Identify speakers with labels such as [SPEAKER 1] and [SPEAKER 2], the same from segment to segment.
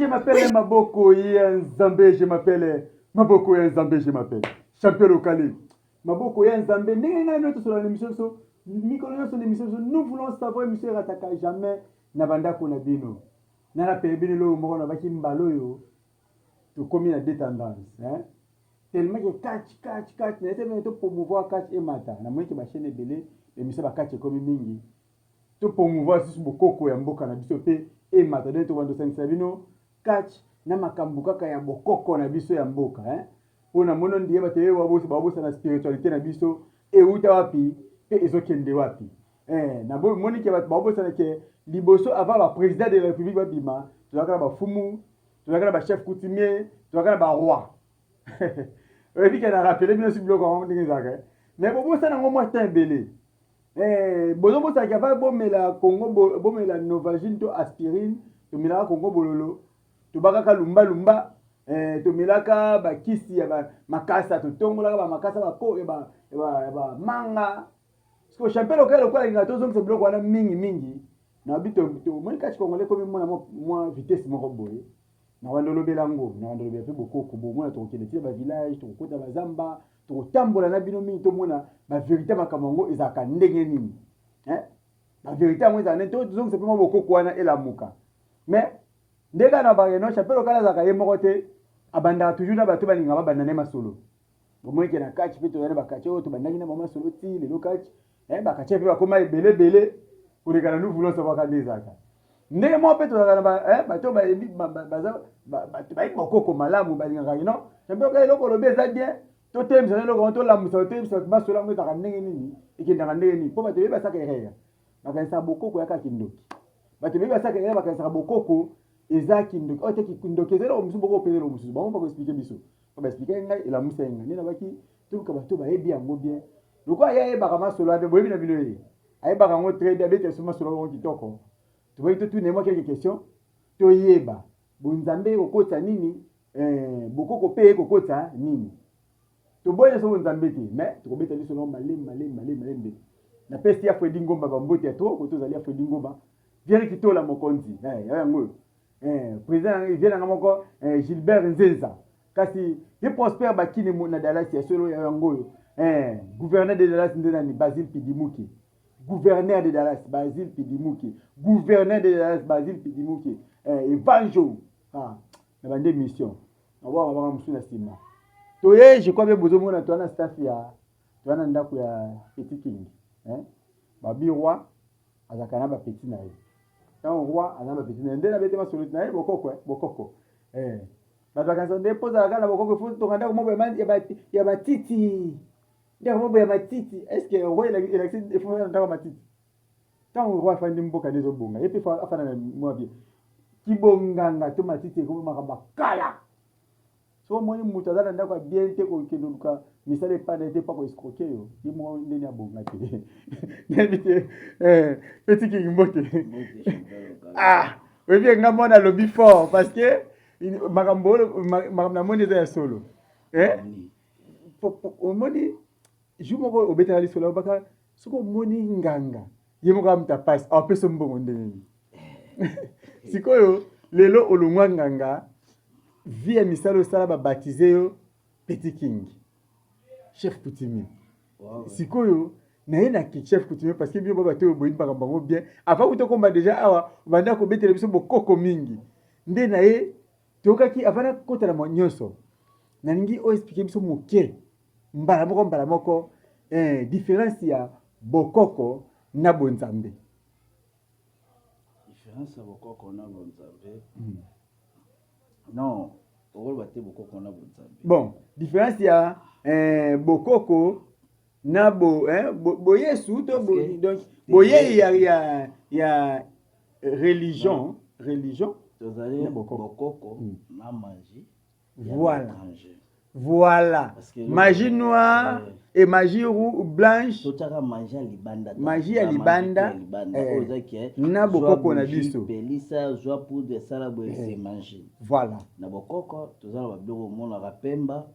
[SPEAKER 1] je m'appelle Maboko ya Nzambe, je m'appelle Maboko ya Nzambe, je m'appelle Champion Lokale. Maboko ya Nzambe, ndenge ngai no tosola na émission biso, mikolo nyonso na émission biso, nous voulons savoir émission erataka jamais na bandako na bino. Na rapele bino eloko moko nabaki mbala oyo tokomi na deux tendances, hein? Tellement que catch catch catch na ete to promouvoir catch emata na moni ke ba chaîne ebele émission ba catch ekomi mingi to promouvoir lisusu bokoko ya mboka na biso mpe emata donc tobanda tosangisa bino catch na makambo kaka ya bokoko na biso ya mboka, hein? Mpo na mono ndiye bato ye babosana spiritualité na biso euta wapi mpe ezokende wapi. Eh, na moni ke bato babosana ke liboso avant ba président de la république babima, tozalaka na bafumu, tozalaka na bachef coutumier, tozalaka na baroi. Oyebi ke na rapele bino si biloko yango ndenge ezalaka, mais bobosana yango mwa temps ebele. Eh, bozobosanaki avant bomela Congo, bomela Novagine to aspirine, tomelaka Congo bololo, tobakaka lumba lumba, eh, tomelaka bakisi ya makasa, totongolaka bamakasa ya bamanga. Parce que champion local lokola alingaka tozongisa biloko wana mingi mingi, nayebi tomoni kati congolais komi mona mwa vitesse moko boye. Na bando olobela yango, na bando olobela mpe bokoko, bomona tokokende tina bavillage, tokokota bazamba, tokotambola na bino mingi, tomona bavérité makambo yango ezalaka ndenge nini, bavérité yango ezalaka ndenge tozongisa mpe mwa bokoko wana elamuka. Mais nde kaka na bakeno champion local azalaka ye moko te, abandaka toujours na bato balingaka babanda na ye masolo. Bomoni ke na catch mpe tozali na bakatch oyo tobandaki na bango masolo ti lelo catch, bakatch mpe bakoma ebele ebele koleka na nous voulons savoir nde ezalaka ndenge moko mpe tozalaka na bato bayebi baza bato bayebi bokoko malamu, balingaka ino champion local eloko olobi eza bien, totelemisa na eloko wana, tolamusa, totelemisa masolo yango ezalaka ndenge nini, ekendaka ndenge nini, mpo bato ebele basaka erreur, bakanisaka bokoko yaka kindoki. Bato ebele basaka erreur, bakanisaka bokoko eza kindoki. Oyo te kindoki eza eloko mosusu, bokoko mpe eza eloko mosusu. Bango bakoexplike biso po baexplike ngai, elamusa ye ngai nde nabaki toluka bato bayebi yango bien. Lokola ye ayebaka masolo abe, boyebi na bino ye ayebaka yango très bien, abeti biso masolo yango kitoko. Toboyi totuna ye mwa quelques questions, toyeba bonzambe ekokota nini, bokoko mpe ekokota nini. Toboyi nyonso bonzambe te, mais tokobeta biso nango malembe malembe malembe malembe. Napesi ya Fredi Ngomba bambote ya trop, koto ozali ya Fredi Ngomba Vieri Kitola mokonzi ya yango oyo, président vie nanga moko, Gilbert Nzenza, kasi ye Prosper Bakini na Dallas ya solo ya yango oyo, gouverneur de Dallas nde nani? Basile Pidimuki, gouverneur de Dallas Basile Pidimuki, gouverneur de Dallas Basile Pidimuki, Evanjo. Ah, na bande mission nabwaka banga mosusu na nsima toye. Je crois bien bozomona toa na staff ya toa na ndako ya Petit King, babi roi azalaka na bapeti na ye. Ntango roi aza na bapeti na ye nde nabete masolo na ye bokoko, bokoko bato bakanisa nde mpo ozalaka na bokoko ifo tonga ndako moko ya matiti, ndako moko ya matiti. Est ce que roi elakisi ifo na ndako ya matiti? Ntango roi afandi, mboka nde ezobonga, ye mpe afanda na mwa bien. Kibonganga to matiti ekomi makambo ya kala. So omoni moto aza na ndako ya bien te, kokende oluka misala epai na ye te mpo akoescroquer yo, ye moko ndeni abonga te. Nayebi te. Petit King, mbote. Ah, oyebi nga mwana alobi fort parce que makambo makambo namoni eza ya solo. Omoni jour moko obetaka lisolo, obaka soki omoni nganga ye moko amuta pasi, apesa mbongo ndenge nini? Sikoyo lelo olongwa nganga, vie ya misala osala, babatize yo Petit King, chef coutumier. Sikoyo naye na chef coutumier parce que bino ba bato oyo boyebi makambo yango bien. Avant kuta okoma déjà awa, obanda kobetela biso bokoko mingi nde na ye toyokaki. Avant nakota na nyonso, nalingi oexplike biso moke mbala moko mbala moko, différence ya bokoko na bonzambe.
[SPEAKER 2] Différence ya bokoko na bonzambe? Non, okoloba te bokoko na bonzambe.
[SPEAKER 1] Bon, différence ya bokoko na bo, eh, bo, boyesu to bo, donc boyei ya religion, religion.
[SPEAKER 2] Tozali bokoko na magie.
[SPEAKER 1] Voilà, magie noire et magie roux, blanche.
[SPEAKER 2] Totiaka magie ya libanda.
[SPEAKER 1] Magie ya libanda na bokoko na biso.
[SPEAKER 2] Pelisa, zwa poudre, esala boye, c'est magie. Na bokoko toza na babiloko omonaka, pemba,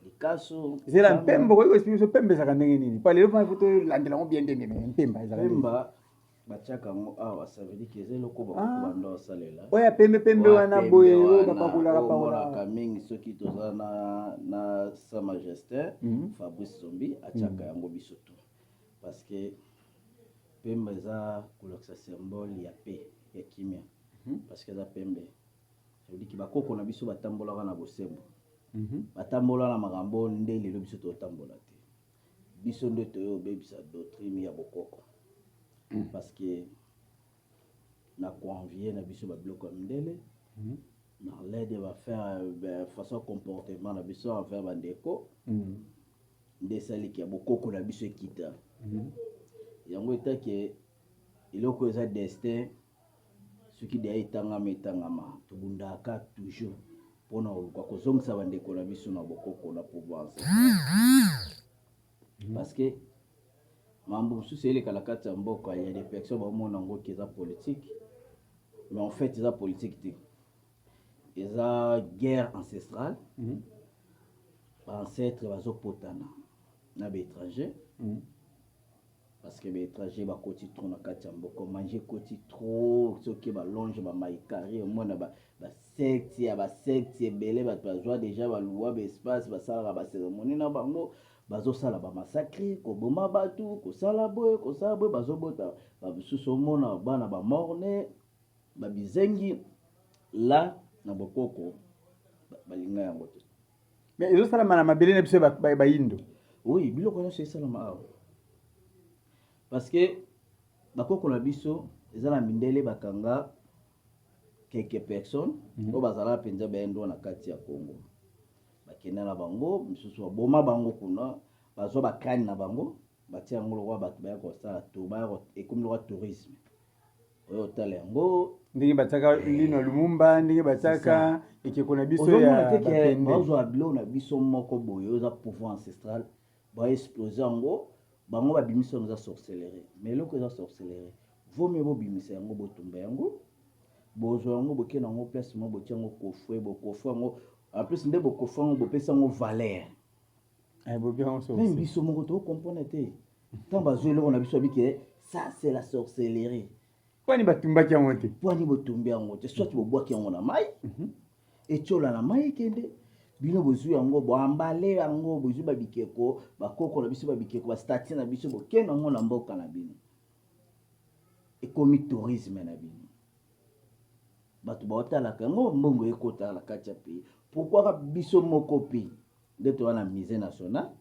[SPEAKER 2] likaso.
[SPEAKER 1] Zela, mpemba, okoki koexplike biso pemba ezalaka ndenge nini? Pa lelo fo tolandela yango bien ndenge mpemba ezalaka.
[SPEAKER 2] Pemba. Batiaka yango awa, ça veut dire que eza eloko bakoko
[SPEAKER 1] Ah.
[SPEAKER 2] banda osalela.
[SPEAKER 1] Oyo ya pembe pembe
[SPEAKER 2] Oyo ya
[SPEAKER 1] wana
[SPEAKER 2] pembe
[SPEAKER 1] boye, oyo
[SPEAKER 2] wana,
[SPEAKER 1] bapakolaka
[SPEAKER 2] oyo
[SPEAKER 1] pakolaka.
[SPEAKER 2] omonaka mingi soki toza na Sa Majesté Fabrice Sombi atiaka yango biso to, parce que pembe eza kolakisa symbole ya paix, ya kimia, parce que eza pembe. Ça veut dire que bakoko na biso batambolaka na bosembo, batambola na makambo nde lelo biso totambola te. Biso nde toyo obebisa doctrine ya bokoko, parce que na koenvie na biso babiloko ya mindele, na l'aide bafaire façon comportement na biso envers bandeko, nde esaliki ya bokoko na biso ekita. Yango etake eloko eza destin, soki deya etangama, etangama. Tobundaka toujours mpona koluka kozongisa bandeko na biso na bokoko, na pouvoir ancestral, parce que mambo mosusu eleka na kati ya mboka ya des personnes baomona yango ke eza politique, mais en fait eza politique te, eza guerre ancestrale. Baancêtre bazopotana na baétranger, parce que baétranger bakoti trop na kati ya mboka, mange ekoti trop. Soki balonge bamaikari, omona basecte ya basecte ebele, bato bazwa déjà baluwa baespace, basalaka bacérémonie na bango, bazosala bamassacre, koboma bato, kosala boye, kosala boye, bazobota bamisusu, omona bana bamorne, babizengi la na bokoko balinga yango te.
[SPEAKER 1] Mais ezosalama na mabele na biso bayindo?
[SPEAKER 2] Oui, biloko nyonso esalama awa, parce que bakoko na biso eza na mindele bakanga quelques personnes oyo bazalaka mpenza bayendo na kati ya Congo, bakenda na bango, misusu baboma bango kuna, bazwa bacrâne na bango, batia yango lokola bato baya kosala to baya ekomi lokola tourisme oyo otala yango.
[SPEAKER 1] Ndenge batiaka lino ya Lumumba, ndenge batiaka ekeko na biso
[SPEAKER 2] Ozomona
[SPEAKER 1] ya
[SPEAKER 2] te ke
[SPEAKER 1] bapende.
[SPEAKER 2] Bazwa biloko na biso moko boye oyo eza pouvoir ancestral, baexplose yango, bango babimisa yango eza sorcellerie. Mais eloko eza sorcellerie, vaut mieux bobimisa yango, botumba yango, bozwa yango, bokende yango place moko, botia yango kofre, bokofre yango. En plus nde bokofre yango, bopesa yango valeur.
[SPEAKER 1] Eh, bobi yango
[SPEAKER 2] Même
[SPEAKER 1] sorcier.
[SPEAKER 2] Biso moko tocomprendre te. Ntango bazwa eloko na biso, babike ça c'est la sorcellerie.
[SPEAKER 1] Kwani batumbaki yango te?
[SPEAKER 2] Pwani botumbi yango te, soit bobwaki yango na mai, etiola na mai, ekende. Bino bozwi yango, boambale yango, bozwi babikeko, bakoko na biso, babikeko, bastatue na biso, bokende yango na mboka na bino, ekomi tourisme na bino, bato baotalaka yango, mbongo ekota na kati ya pays. Pourquoi ka biso moko mpe nde toza na musée national?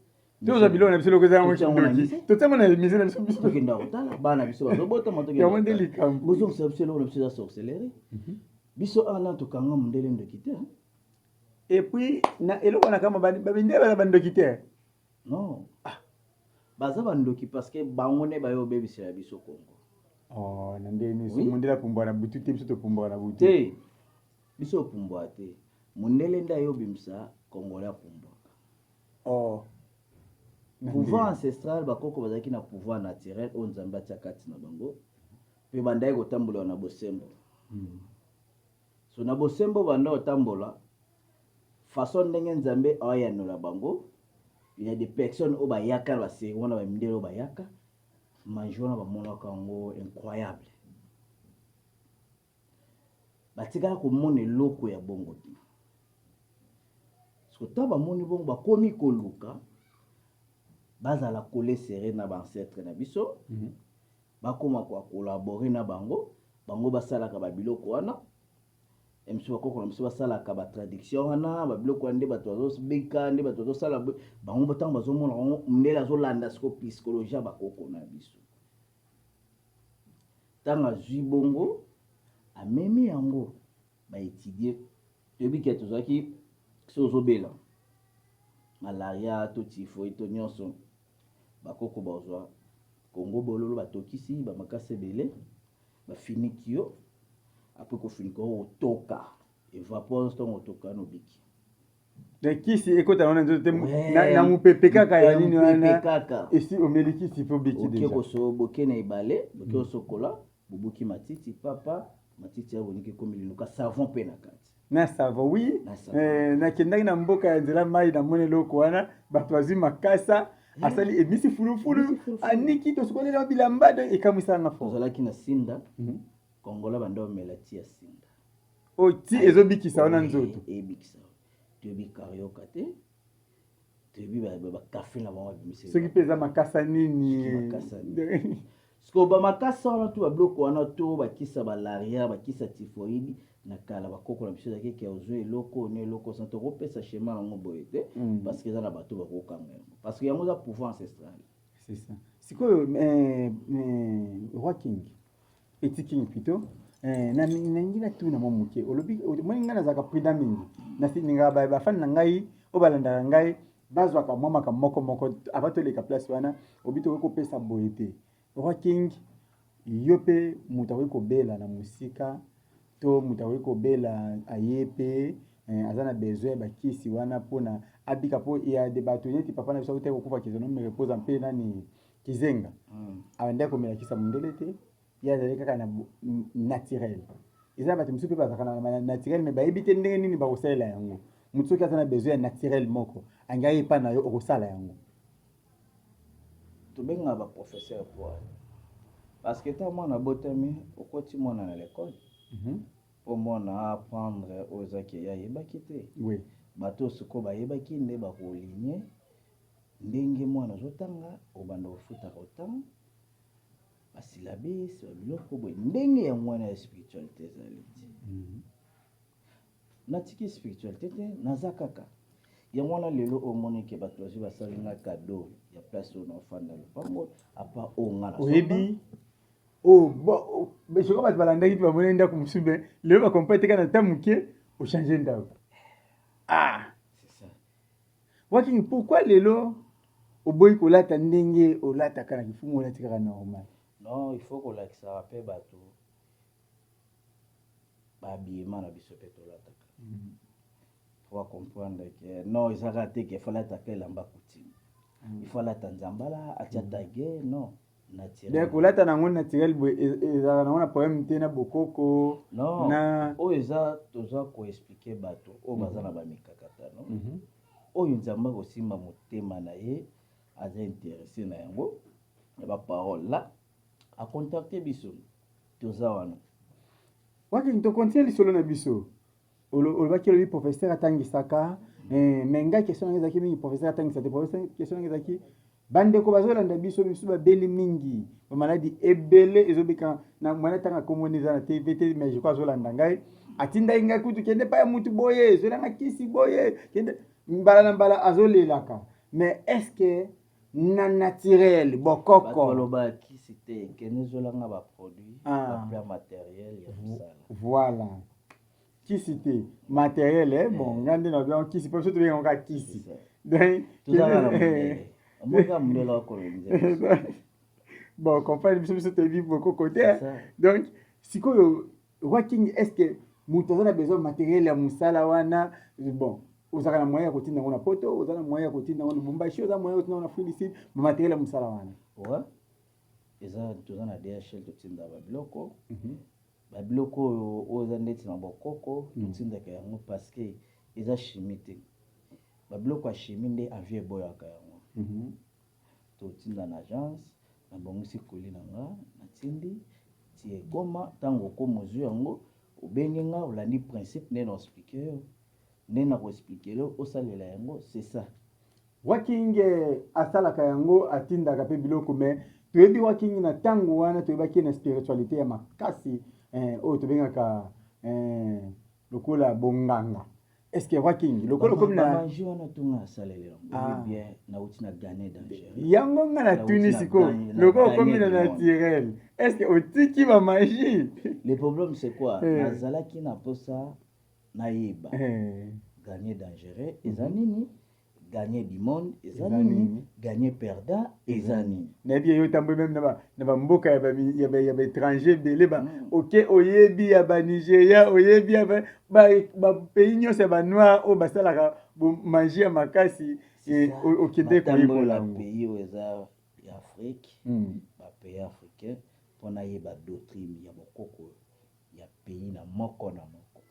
[SPEAKER 1] Tozwa biloko na biso eloko eza yango
[SPEAKER 2] Totia yango na
[SPEAKER 1] kindoki.
[SPEAKER 2] musée.
[SPEAKER 1] Totiango na musée na biso biso.
[SPEAKER 2] Tokenda kotala bana biso bazobotama.
[SPEAKER 1] Yango nde likambo.
[SPEAKER 2] Bozongisa biso eloko na biso eza sorcellerie. Biso awa na tokanga mondele ndoki te, hein?
[SPEAKER 1] Et puis na eloko na kama babindele baza bandoki te.
[SPEAKER 2] Non, baza bandoki parce que bango nde baye obebisela biso Congo.
[SPEAKER 1] Oh, na ndenge
[SPEAKER 2] Oui.
[SPEAKER 1] mondele apumbwaka na butu te, biso topumbwaka na butu.
[SPEAKER 2] Te, biso opumbwaka te, mondele nde aye obimisa Congolais apumbwaka.
[SPEAKER 1] Oh. Na
[SPEAKER 2] Pouvoir
[SPEAKER 1] ndenge.
[SPEAKER 2] ancestral, bakoko bazalaki na pouvoir naturel oyo Nzambe atia kati na bango, mpe bandaki kotambola na bosembo. So na bosembo banda kotambola, façon ndenge Nzambe aoyanola bango, il y a des personnes oyo bayaka na baseri wana, bamindele oyo bayaka magie wana, bamonaka yango incroyable, batikala komona eloko ya bongo te. Parce que ntango bamoni bongo, bakomi koluka bazala collé serré na baancêtre na biso, bakóma kocollaborer na bango, bango basalaka babiloko wana. Biso bakoko na biso basalaka batraduction wana, babiloko wana nde bato bazobika, nde bato bazosala bango. Ntango bazomona bango, ndele azolanda siko psychologie ya bakoko na biso. Ntango azwi bongo, amemi yango, baétudie. Toyebi ke tozalaki, so ozobela malaria to typhoïde to nyonso, bakoko bazwa kongo bololo, batokisi bamakasi ebele, bafiniki yo. Après kofinika yo, otoka évapore. Ntango otoka, nobiki.
[SPEAKER 1] Kisi ekota wana nzoto te, na mopepe kaka ya nini wana.
[SPEAKER 2] Kaka.
[SPEAKER 1] Esi omeli kisi mpo obiki.
[SPEAKER 2] Oke
[SPEAKER 1] déjà.
[SPEAKER 2] Koso boke na ebale, boke osokola, bobuki matiti, papa matiti ya boniki, ekomi linuka, savon mpe na kati.
[SPEAKER 1] Na savon, oui.
[SPEAKER 2] Na savon.
[SPEAKER 1] Nakendaki na mboka ya nzela mai, namoni eloko wana, bato bazwi makasa. Asali emisi fulufulu, aniki, tosukolela bilamba, donc ekamwisaka nga fort.
[SPEAKER 2] Tozalaki na Sinda. Kongola banda omela ti ya Sinda.
[SPEAKER 1] Oyo ti ezobikisa wana nzoto.
[SPEAKER 2] Ebikisa. Toyebi carioca te, toyebi bakafe na bango babimisi.
[SPEAKER 1] Soki mpe eza makasa nini.
[SPEAKER 2] Makasa. Sikoyo bamakasa wana to babiloko wana to bakisa balaria, bakisa typhoïde na kala, bakoko na biso ezalaki ke ozwa eloko na eloko sa tokopesa schéma yango boye te, parce que eza na bato bakokanga yango, parce que yango eza pouvoir ancestral.
[SPEAKER 1] C'est ça. Sikoyo Roi King, Petit King plutôt, nalingi natuna mwa moke. Olobi, omoni, ngai nazalaka prudent mingi, nalingaka bafani na ngai oyo balandaka ngai bazwaka mwa makambo moko moko avant toleka place wana. Obi tokoki kopesa boye te. Roi King, yo mpe moto akoki kobela na mosika to moto akoki kobela aye mpe aza na besoin ya bakisi wana mpona abika, mpo ya de bato neti papa na biso akuti kokufa, que son âme repose mpe nani, Kizenga, abandaki komela kisi ya mondele te, ye azali kaka na naturel. Eza na bato mosusu mpe bazalaka na naturel, mais bayebi te ndenge nini bakosalela yango. Moto soki aza na besoin ya naturel moko, angai aye epai na yo, okosala yango?
[SPEAKER 2] Tobengaka baprofesseur po parce que ntango mwana abotami, okoti mwana na l'école mpo mwana apprendre oyo ezaki ye ayebaki te. Bato sikoyo bayebaki nde bakoligner ndenge mwana azotanga, obanda kofutaka otanga basyllabus, babiloko boye, ndenge yango wana ya spiritualité ezali ti. Natiki spiritualité te, naza kaka yango wana. Lelo omoni ke bato bazwi, basali nga cadeau ya place oyo naofanda, lopango apa oyo nga.
[SPEAKER 1] Oyebi oyo soki bato balandaki mpe bamoni ndako mosusu, mais lelo bacomprendre te, kaka na ta moke ochange ndako. Ah,
[SPEAKER 2] c'est ça.
[SPEAKER 1] Roi King, pourquoi lelo oboyi kolata ndenge olataka na kifumu, olati kaka normal?
[SPEAKER 2] Non, il faut kolakisaka mpe bato bahabillement na biso mpe tolataka po bacomprendre ke non, eza kaka te ke faut alataka elamba coutume, il faut alata nzambala, atia tage, non. Naturel.
[SPEAKER 1] Donc kolata nango naturel boye ezalaka nango na problème te na bokoko?
[SPEAKER 2] Non.
[SPEAKER 1] Na
[SPEAKER 2] oyo eza, toza koexpliquer bato oyo baza na bamikakatano, oyo Nzambe akosimba motema na ye, aza intéressé na yango ya baparole la, acontacte biso, toza wana.
[SPEAKER 1] Roi King, tocontinue lisolo na biso. Olobaki, olobi professeur atangisaka, mais ngai question nanga ezalaki mingi professeur atangisa te. Professeur, question nanga ezalaki, bandeko bazolanda biso, biso babeli mingi bamaladi ebele ezobika na mwana, ntanga komoni eza na TV te, mais je crois azolanda ngai. Atindaki ngai kutu, kende epai ya mutu boye, ezwelanga kisi boye, kende mbala na mbala, azolelaka. Mais est ce que na naturel,
[SPEAKER 2] bato
[SPEAKER 1] bokoko?
[SPEAKER 2] Baloba kisi te, kende ezwelanga baproduit, baplan matériel ya mosala.
[SPEAKER 1] Voilà, kisi te, matériel, eh? Bon, ngai nde nabenga kisi mpo biso tobenga kaka kisi.
[SPEAKER 2] C'est ça.
[SPEAKER 1] Donc
[SPEAKER 2] tozalaka na mondele, omoka mondele akolonize biso.
[SPEAKER 1] Bon, comprendre biso toyebi bokoko te.
[SPEAKER 2] C'est ça.
[SPEAKER 1] Donc sikoyo, Roi King, est ce que moto aza na besoin matériel ya mosala wana, bon, ozalaka na moyen ya kotinda yango na Poto, oza na moyen ya kotinda yango na Lubumbashi, oza moyen ya kotinda yango na Afrique du Sud, bamatériel ya mosala wana?
[SPEAKER 2] Ouais, eza, toza na DHL, totindaka babiloko, babiloko oyo eza ndeti na bokoko. Totindaka yango parce que eza chimie te. Babiloko ya chimie nde avion eboyaka yango. Totinda na agence, nabongisi colis na nga, natindi ti ekoma. Ntango okoma, ozwi yango, obenge nga, olandi principe nde na explique yo, nde na koexpliquer yo, osalela yango, c'est ça.
[SPEAKER 1] Roi King asalaka yango, atindaka mpe biloko. Mais toyebi Roi King na ntango wana, toyebaki ye na spiritualité ya makasi, oyo tobengaka lokola bonganga. Est ce que Roi King, lokola okomi na
[SPEAKER 2] bamagie wana, ntonga asaleli yango.
[SPEAKER 1] Ah.
[SPEAKER 2] Bien, nauti na gane dangereux.
[SPEAKER 1] Yango nga natuni sikoyo, lokola okomi na naturel, est ce que otiki bamagie?
[SPEAKER 2] Le problème, c'est quoi? Nazalaki na posa nayeba gagner dangereux eza nini, gagner du monde eza nini, gagner perdant eza nini.
[SPEAKER 1] Nayebi ye, otamboli même na bamboka ya baétranger ebele, oke, oyebi ya Banigeria, oyebi ya bapays nyonso ya banoir oyo basalaka magie ya makasi, okende koyekola yango.
[SPEAKER 2] Pays oyo eza ya Afrique, bapays africain, mpo nayeba doctrine ya bokoko ya pays na moko na moko,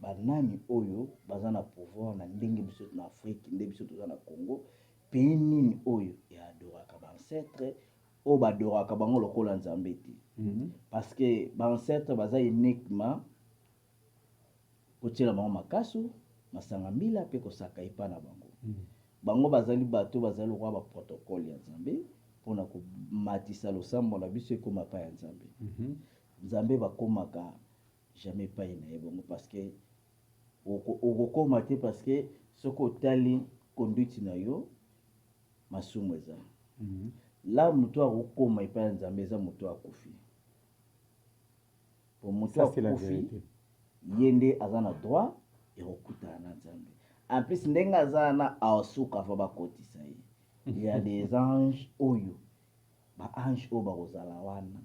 [SPEAKER 2] banani oyo baza na pouvoir na ndenge biso na Afrique, nde biso toza na Congo. Pays nini oyo eadoraka baancetre, oyo badoraka bango lokola Nzambe te? Parce que baancetre baza uniquement kotiela bango makasu, masanga, mbila mpe kosaka epa na bango. Bango bazali bato bazali lokola baprotocole ya Nzambe mpona komatisa losambo na biso ekóma epai ya Nzambe. Nzambe bakomaka jamais epai na ye bongo, parce que okokóma te, parce que soki otali conduite na yo, masumu eza la. Moto akokóma epai ya Nzambe eza moto akufi, po moto akufi ye nde aza na droit ekokutana na Nzambe. En plus, ndenge aza na aosuka va bakotisa ye, il y a des anges oyo, baange oyo bakozala wana,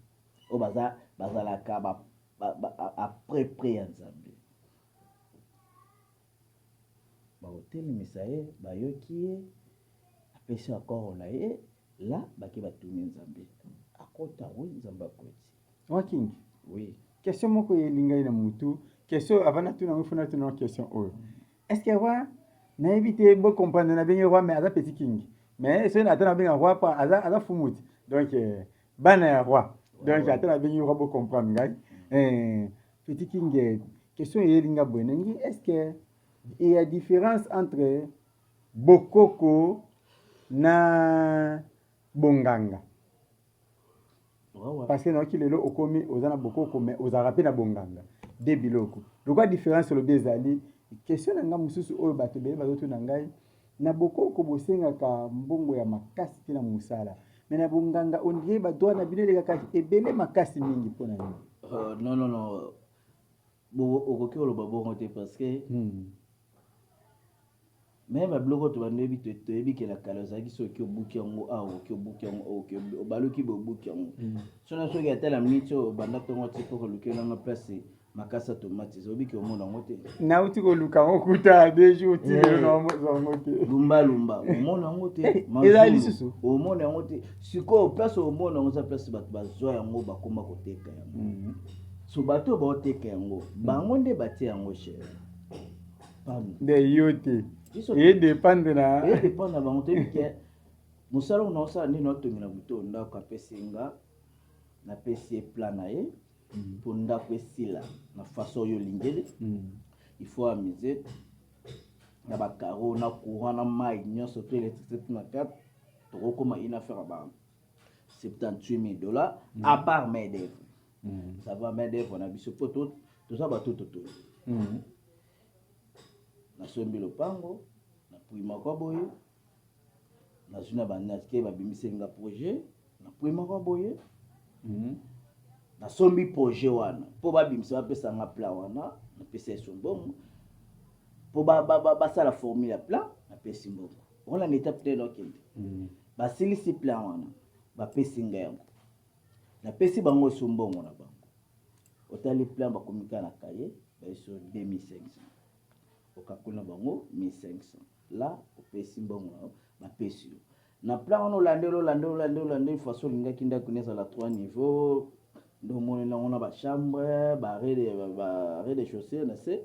[SPEAKER 2] oyo baza bazalaka après près ya Nzambe, bakotelemisa ye, bayoki ye, apesi accord na ye la, bake batuni Nzambe akota. Oui, Nzambe akoti.
[SPEAKER 1] Waking.
[SPEAKER 2] Oui.
[SPEAKER 1] Question moko eyeli ngai na mutu, question avant natuna yango, funa natuna question oyo: est ce que roi, nayebi te, bocomprendre, nabengi roi mais aza petit king, mais soki ata nabenga roi pa aza fumuti, donc bana ya roi, donc ata nabengi roi, bocomprendre ngai. Petit king, question eyeli nga boye nangi: est ce que il y a différence entre bokoko na bonganga? Parce que nayoki lelo okomi oza na bokoko mais ozalaka mpe na bonganga de biloko lokwa. Différence olobi ezali. Question na ngai mosusu oyo bato ebele bazotuna ngai: na bokoko bosengaka mbongo ya makasi te na mosala, mais na bonganga on dirait badroit na bino elekaka ebele makasi mingi. Mpona nini?
[SPEAKER 2] Non, non, non, okoki koloba bongo te, parce que me babiloko to bandoyebi, toyebi ke na kala ozalaki soki obuki yango awa, oki obuki yango, oki obaluki boye, obuki yango. Sona soki ata na miniti oyo obanda ntongo ti mpo koluki elanga place makasi ya tomate, oyebi ke omona yango te.
[SPEAKER 1] Nauti koluka yango kuta 2 jours, ti lelo naozwa yango te.
[SPEAKER 2] Lumbalumba, omona yango te.
[SPEAKER 1] Ezali lisusu.
[SPEAKER 2] Omona yango te. Sikoyo place omona yango eza place bato bazwa yango, bakóma koteka yango. So bato oyo baoteka yango, bango nde batie yango cher.
[SPEAKER 1] Nde yo te, edépendre na
[SPEAKER 2] Edépendre na bango. Toyebi ke mosala oyo naosala, nde naotongela moto ndako, apesi nga, napesi ye plan na ye mpo ndako esila na façon oyo olingeli. Il faut amuser na bacarreaux, na courant, na mai nyonso to électricité na kati. Tokokóma une affaire ya ba 78 000 $, à part main d'œuvre. Ça va, main d'œuvre na biso, mpo toza bato totoyi. Nasombi lopango na prix moko boye, nazwi na banake, babimiseli nga projet na prix moko boye. Nasombi projet wana mpo babimisa, bapesa nga plan wana, napesa eso mbongo mpo basala formule ya plan, napesi mbongo wana na étape te. Nakende, basilisi plan wana, bapesi nga yango, napesi bango eso mbongo na bango. Otali plan, bakomi kaka na kaye, bayeso 2500, okakoli na bango 1500 la, opesi mbongo na yo, bapesi yo na plan wana. Olandeli, olandeli, olandeli, olandeli façon olingaki ndako ne ezala 3 niveau, nde omoneli yango na bachambre, ba rez de chaussée na se.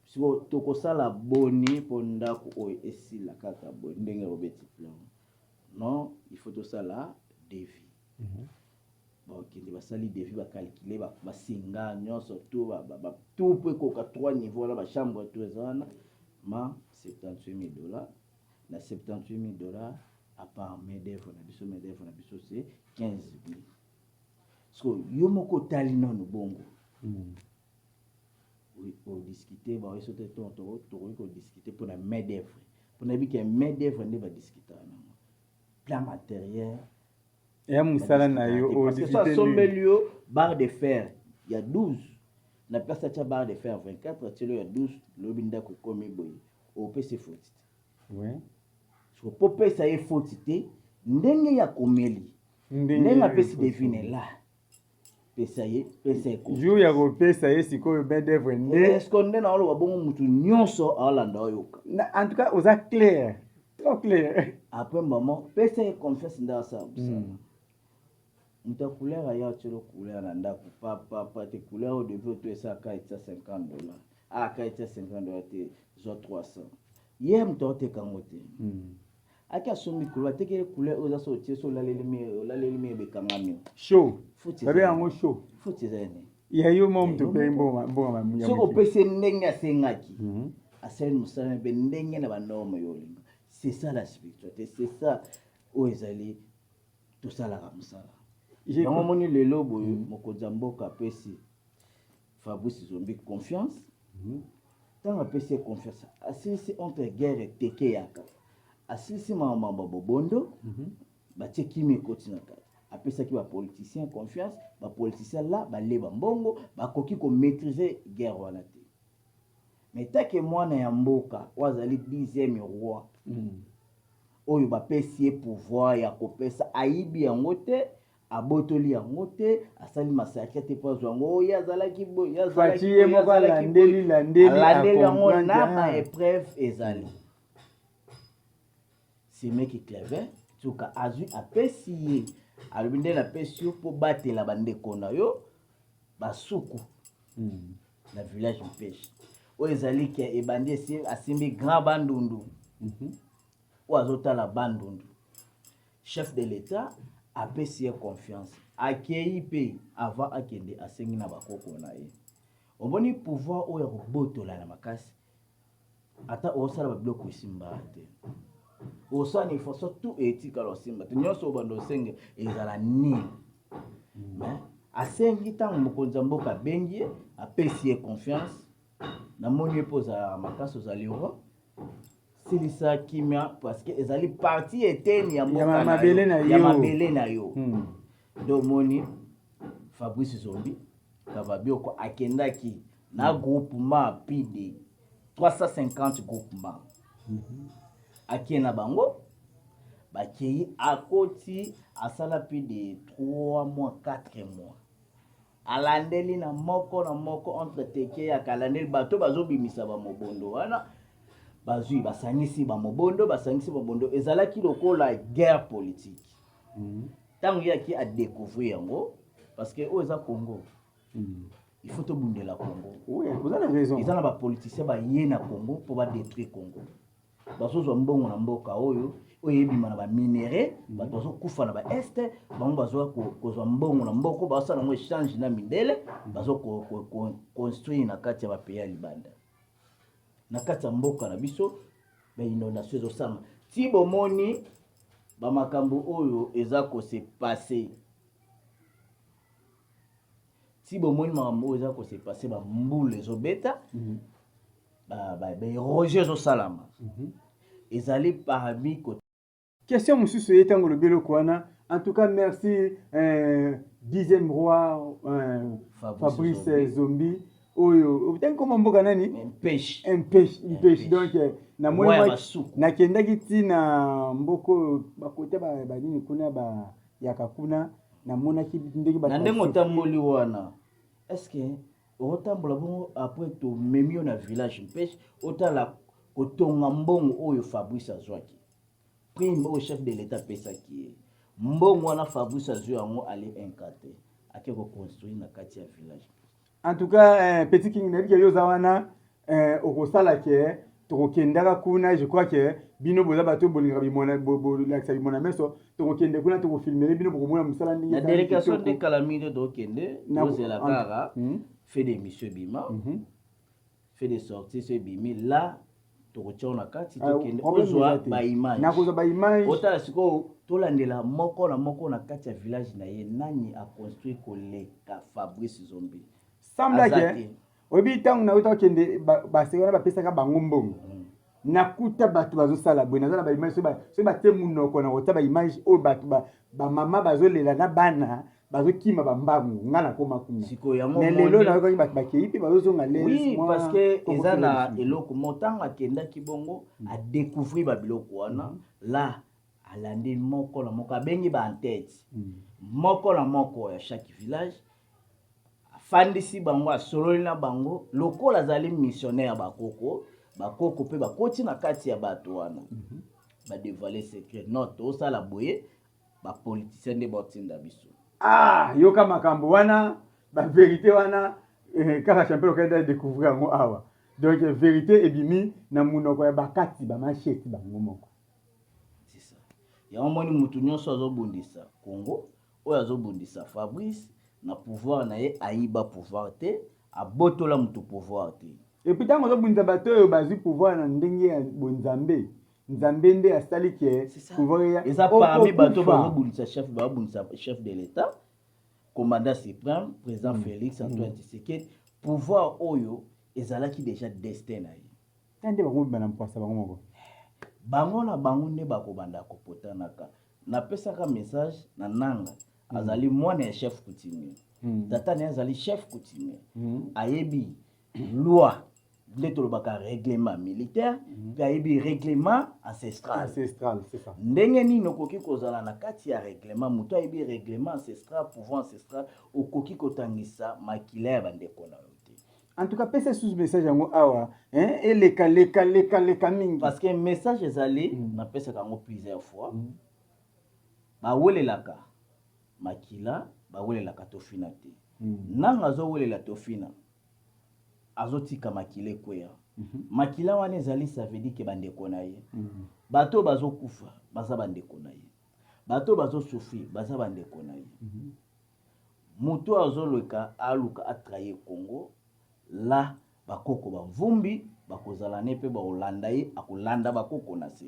[SPEAKER 2] Siko tokosala boni mpo ndako oyo esila kaka boye ndenge obeti plan? Non, il faut tosala devis. Bakende, basali devis, bacalculer basinga nyonso tout mpo ekoka 3 niveau wana, bachambre tout eza wana ma 78 000 $. Na 78 000 $, à part main d'œuvre na biso, main d'œuvre na biso c'est 15 000. Siko yo moko otali nano bongo, odiscute baoyeso te, tokoki kodiscute mpona main d'œuvre, mpona yebi ke main d'œuvre nde badiscutaka nango, plan matériel.
[SPEAKER 1] Eya mosala na yo.
[SPEAKER 2] So asombeli yo barre de fer ya 12, na place atia barre de fer 24, atieli yo ya 12, lobi ndako ekomi boye, opesi foti te. So po pesa ye foti te, ndenge ya komeli, ndenge apesi devine la, pesa ye, pesa ye.
[SPEAKER 1] Jour ya kopesa ye sikoyo main d'œuvre nde.
[SPEAKER 2] Est-ce nde na oloba bongo, mutu nyonso aolanda, oyoka.
[SPEAKER 1] En tout cas oza clair, trop clair.
[SPEAKER 2] Après maman, pesa ye confiance nde asala mosala. Moto ya couleur aya, atielo couleur na ndako, papapa te, couleur oyo devi oto esalaka etia 50 $, aka etia 50 $ te, zwa 300. Ye moto aoteka yango te. Aki asombi couleur, atekeli couleur oyo eza so otie so olaleli mire, olaleli mire bekangami.
[SPEAKER 1] Show. Babe yango show.
[SPEAKER 2] Faute eza nini?
[SPEAKER 1] Ya yo moko moto mpe mbongo mbongo
[SPEAKER 2] ya. Soki opesi ndenge asengaki. Asali mosala mpe ndenge na ba norme yo olinga. C'est ça la spiritualité, c'est ça oyo ezali tosalaka mosala. Yango omoni lelo boye mokonzi ya mboka apesi Fabrice Zombi confiance. Ntango apesi ye confiance, asilisi entre guerre eteke yaka, asilisi makambo ya bobondo, batie kimia ekoti na kati. Apesaki ba politiciens confiance, ba politiciens la balie ba mbongo, bakoki ko maitriser guerre wana te. Mais tant que mwana ya mboka oyo azali dixième roi, oyo bapesi ye pouvoir ya kopesa, ayibi yango te, abotoli yango te, asali massacre te mpo azwa yango. Oyo azalaki boye, ye azalaki
[SPEAKER 1] Fatshi ye
[SPEAKER 2] boye,
[SPEAKER 1] moko
[SPEAKER 2] azalaki boye.
[SPEAKER 1] alandeli landeli
[SPEAKER 2] Alandeli yango
[SPEAKER 1] acomprendre,
[SPEAKER 2] na
[SPEAKER 1] ah.
[SPEAKER 2] ba épreuve ezali. Semeki Cleve tuka azwi apesi ye, alobi nde napesi yo mpo batela bandeko na yo basuku na village Mpeshe oyo ezali ke ebandi esi asimbi grand Bandundu oyo azotala Bandundu. Chef de l'État apesi ye confiance, akei mpe avant akende asengi na bakoko na ye. Omoni pouvoir oyo ya kobotola na makasi, ata osala ba biloko esimba te, osala ni façon tout etikala osimba te, nyonso obanda osenge ezala nini. Mais asengi ntango mokonzi ya mboka abengi ye, apesi ye confiance. Namoni ye mpo ozalaka makasi, ozali roi, silisa kimia parce que ezali partie eteni ya mboka na yo,
[SPEAKER 1] mabele na
[SPEAKER 2] ya
[SPEAKER 1] yo.
[SPEAKER 2] Mabele na yo. Nde omoni Fabrice Zombi Kavabioko akendaki na groupement plus de 350 groupement, akei na bango, bakei, akoti, asala plus de 3 mois, 4 mois, alandeli na moko na moko entre teke yaka, alandeli bato bazobimisa bamobondo wana, bazwi basangisi bamobondo, basangisi bamobondo. Ezalaki lokola guerre politique. Ntango ye aki adécouvrir yango, parce que oyo eza Congo, il faut tobundela Congo.
[SPEAKER 1] Oui, oza na raison.
[SPEAKER 2] Eza na bapoliticien baye na Congo mpo badétruire Congo, bazozwa mbongo na mboka oyo, oyo ebima na baminerais, bato bazokufa na baest, bango bazwa kozwa mbongo na mboka, bazosala yango échange na mindele, bazoconstruire na kati ya bapays ya libanda. Na kati ya mboka na biso bainondation ezosama ti bomoni bamakambo oyo eza kose passer, ti bomoni makambo oyo eza kose passer, bambula ezobeta, baérosion ezosalama, ezali parmi
[SPEAKER 1] Question mosusu ye ntango olobi eloko wana. En tout cas merci, dixième roi,
[SPEAKER 2] Fabrice.
[SPEAKER 1] Fabrice Zombi oyo otangi koma mboka nani?
[SPEAKER 2] Mpeshe.
[SPEAKER 1] Mpeshe, Mpeshe. Donc namoni
[SPEAKER 2] Roi ya basuku.
[SPEAKER 1] Nakendaki ntina mboka oyo bakote banini kuna, bayaka kuna, namonaki ndenge bato
[SPEAKER 2] Na ndenge otamboli wana, est ce que okotambola bongo après tomemi yo na village Mpeshe, otala kotonga mbongo oyo Fabrice azwaki, prime oyo chef de l'État apesaki ye, mbongo wana Fabrice azwi yango, ale incanté, ake koconstruire na kati ya village.
[SPEAKER 1] En tout cas, Petit King, nayebi ke yo oza wana, okosala ke tokokendaka kuna. Je crois ke bino boza bato bolingaka bimona, bolakisa bimona meso. Tokokende kuna, tokofilmele bino, bokomona mosala ndenge
[SPEAKER 2] Na
[SPEAKER 1] ezali
[SPEAKER 2] délégation
[SPEAKER 1] kitoko.
[SPEAKER 2] nde kala mingi te tokende. Tozela kaka fait d'émission ebima, fait de sortie so ebimi la, tokotia na kati.
[SPEAKER 1] Ah,
[SPEAKER 2] Tokende
[SPEAKER 1] problème
[SPEAKER 2] ozwa
[SPEAKER 1] eza te.
[SPEAKER 2] baimage.
[SPEAKER 1] Nakozwa baimage.
[SPEAKER 2] Otala sikoyo, tolandela moko na moko na kati ya village na ye, nani aconstruire koleka Fabrice Zombi.
[SPEAKER 1] Semble
[SPEAKER 2] Aza
[SPEAKER 1] ke
[SPEAKER 2] te.
[SPEAKER 1] oyebi ntango nauta okende, baseka wana bapesaka bango mbongo, nakuta bato bazosala boye. Naza na baimage, soki batie monoko na kotia baimage oyo, bato bamama bazolela na bana bazokima bambangu. Nga nakoma kuna.
[SPEAKER 2] Sikoyo yango
[SPEAKER 1] Mais lelo
[SPEAKER 2] omoni-
[SPEAKER 1] nayokaki bato bakei mpe bazozonga.
[SPEAKER 2] Oui, parce que eza na eloko mo ntango akendaki bongo, adécouvrir babiloko wana la, alandi moko na moko, abengi baentête moko na moko ya chaque village, afandisi bango, asololi na bango lokola azali missionnaire ya bakoko. Bakoko mpe bakoti na kati ya bato wana, badévoile secret: non, tosala boye, bapoliticien nde baotinda biso.
[SPEAKER 1] Ah, yoka makambo wana, bavérité wana, kaka champion okenda découvrir yango awa. Donc vérité ebimi na monoko ya bakati bamasheti bango moko.
[SPEAKER 2] C'est Yango moni mutu nyonso azobundisa Congo, oyo azobundisa Fabrice na pouvoir na ye, ayiba pouvoir te, abotola mutu pouvoir te.
[SPEAKER 1] Et puis ntango ozobundisa bato oyo bazwi pouvoir na ndenge ya bonzambe, Nzambe nde asali ke pouvoir
[SPEAKER 2] eya. Eza parmi bato bazobundisa chef, bazobundisa chef de l'État, commandant suprême, président Félix Antoine Tshisekedi. Pouvoir oyo ezalaki déjà destin na ye.
[SPEAKER 1] Ta nde bango bima na mpwasa bango moko.
[SPEAKER 2] Bango na bango nde bakobanda kopotanaka. Napesaka message na Nanga, azali mwana ya chef coutumier. Tata na ye azali chef coutumier. Ayebi loi nde tolobaka règlement militaire, mpe ayebi règlement ancestral.
[SPEAKER 1] Ancestral, c'est ça.
[SPEAKER 2] Ndenge nini okoki kozala na kati ya règlement, moto ayebi règlement ancestral, pouvoir ancestral, okoki kotangisa makila ya bandeko na yo te?
[SPEAKER 1] En tout cas, pesa susu message yango awa, hein, eleka leka leka leka mingi.
[SPEAKER 2] Parce que message ezali, napesaka yango plusieurs fois. Bawelelaka makila, bawelelaka tofina te. Nanga azowelela tofina, azotika makila ekweya. Makila wana ezali, ça veut dire ke bandeko na ye, bato oyo bazokufa baza bandeko na ye, bato oyo bazosouffrir baza bandeko na ye. Moto oyo azoluka, aluka atrahir Congo la, bakoko bamvumbi bakozala ne mpe bakolanda ye, akolanda bakoko na se.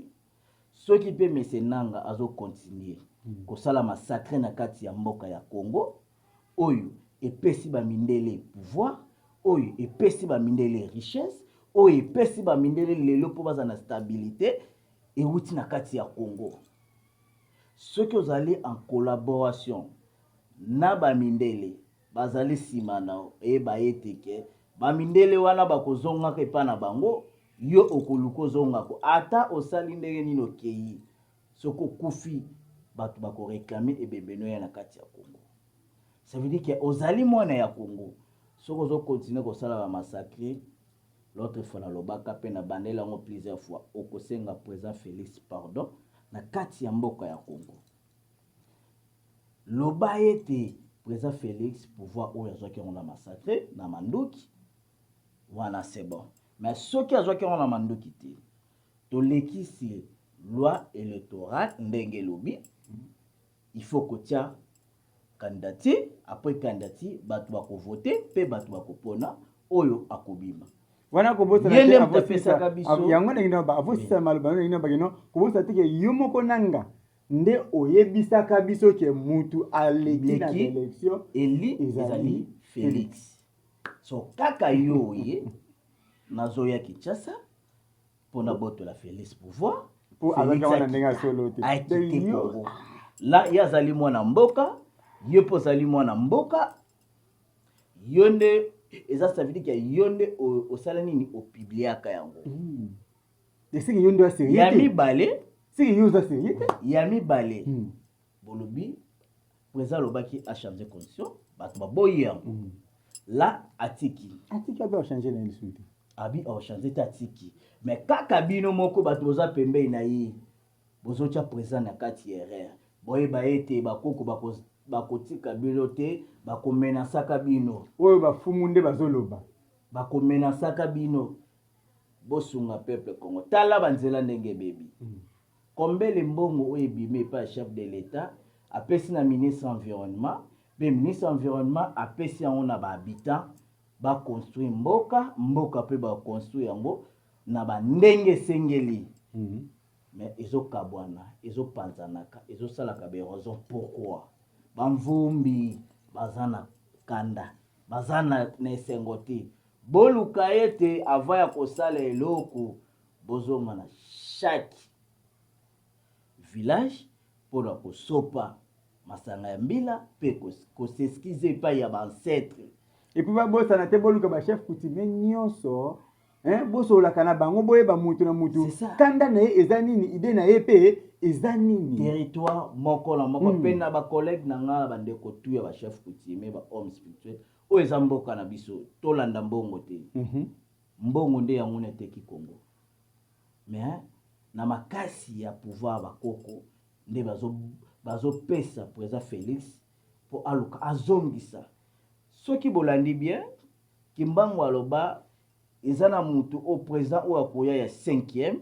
[SPEAKER 2] Soki mpe mese Nanga azocontinuer kosala massacre na kati ya mboka ya Congo, oyo epesi bamindele pouvoir, oyo epesi bamindele richesse, oyo epesi bamindele lelo mpo baza na stabilité, ewuti na kati ya Congo. Soki ozali en collaboration na bamindele, bazali nsima na eyeba ete ke bamindele wana bakozongaka epai na bango, yo okoluka ozongako, ata osali ndenge nini, okei, soki okufi, bato bakoréclamer ebembe no ya na kati ya Congo. Ça veut dire ke ozali mwana ya Congo. Soki ozocontinuer kosala bamassacre, l'autre fois nalobaka mpe na bandeli yango plusieurs fois, okosenga président Félix pardon na kati ya mboka ya Congo. Loba ete président Félix, pouvoir oyo azwaki yango na massacre, na manduki wana, c'est bon. Mais soki azwaki yango na manduki te, tolekisi loi électorale ndenge elobi, il faut kotia candidature. Après candidature, bato bakovote mpe bato bakopona oyo akobima.
[SPEAKER 1] Wana kobosana
[SPEAKER 2] Ye nde moto apesaka biso.
[SPEAKER 1] Yango ndenge na avosisa maloba ndenge na bakino kobosana te ke yo moko Nanga nde oyebisaka biso ke mutu aleki na élection
[SPEAKER 2] eli ezali Félix. So kaka yo oye, nazoya Kinshasa mpona botola Félix pouvoir.
[SPEAKER 1] Po azalaki wana ndenge asolo te.
[SPEAKER 2] Akite Congo la, ye azali mwana mboka, ye mpo ozali mwana mboka, yo nde eza, ça veut dire ke yo nde osala nini, opubliaka yango.
[SPEAKER 1] Esiki yo nde
[SPEAKER 2] asérieux. Ya mibale.
[SPEAKER 1] Siki yo oza sérieux te.
[SPEAKER 2] Ya mibale, bolobi président alobaki achange condition, bato baboyi yango la, atiki.
[SPEAKER 1] Atiki, abe achange na ye lisusu te.
[SPEAKER 2] Abi achange te, atiki. Mais kaka bino moko bato boza pembeni na ye, bozotya président na kati ya erreur. Boyeba ete bakoko bakotika bino te, bakomenasaka bino.
[SPEAKER 1] Oyo bafumu nde bazoloba.
[SPEAKER 2] Bakomenasaka bino. Bosunga peuple Congo. Tala banzela ndenge ebebi. Kombele mbongo oyo ebimi epai ya chef de l'État, apesi na ministre environnement, mpe ministre environnement apesi yango na bahabitant, baconstruire mboka. Mboka mpe baconstruire yango na bandenge esengeli. Mais ezokabwana, ezopanzanaka, ezosalaka baérosion. Pourquoi? Bamvumbi baza na kanda, baza na esengo te. Boluka ete avant ya kosala eloko, bozonga na chaque village mpona kosopa masanga ya mbila mpe kos'excuser epai ya baancêtre.
[SPEAKER 1] Et puis babosana te, boluka bachef coutumier nyonso, bosololaka na bango, boyeba mutu na mutu kanda na ye eza nini, idée na ye mpe eza nini.
[SPEAKER 2] Territoire moko na moko. Mpe na bacollègue na ngai, na bandeko tu ya bachef coutumier, bahomme spirituel, oyo eza mboka na biso, tolanda mbongo te. Mbongo nde yango na eteki Congo. Mais na makasi ya pouvoir, bakoko nde bazopesa président Félix mpo aluka azongisa. Soki bolandi bien, Kimbangu aloba eza na mutu oyo, président oyo akoya ya 5e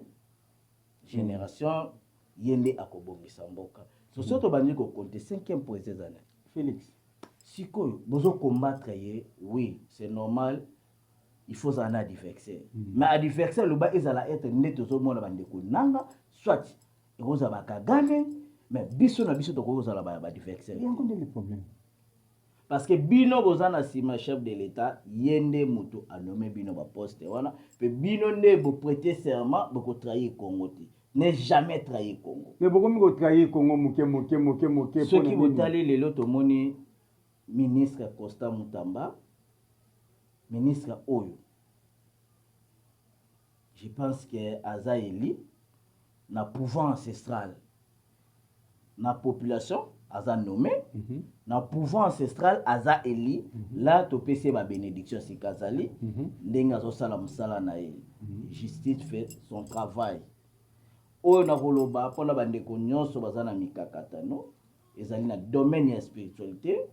[SPEAKER 2] génération. Ye nde akobongisa mboka. So soki tobandi ko compter, cinquième président eza nani?
[SPEAKER 1] Felix.
[SPEAKER 2] Sikoyo bozo combattre ye, oui, c'est normal, il faut ozala na adversaire. Mais adversaire loba ezala être nde tozomona bandeko nanga, soit ekozala ba Kagame, mais biso na biso tokoki kozala ba adversaire.
[SPEAKER 1] Yango nde le problème.
[SPEAKER 2] Parce que bino boza na nsima chef de l'État, ye nde moto anommé bino ba poste wana, pe bino nde bo prêter serment, boko trahir Congo te. Ne jamais trahir Congo.
[SPEAKER 1] Mais bokomi ko trahir Congo moke moke moke moke.
[SPEAKER 2] Soki botali lelo tomoni ministre Constant Mutamba, ministre oyo, je pense que aza élu na pouvoir ancestral, na population aza nommé, na pouvoir ancestral aza élu. Là topesi ye ba bénédiction sika azali, ndenge azosala mosala na ye. Justice fait son travail. Oyo nakoloba mpona bandeko nyonso baza na mikakatano ezali na domaine ya spiritualité,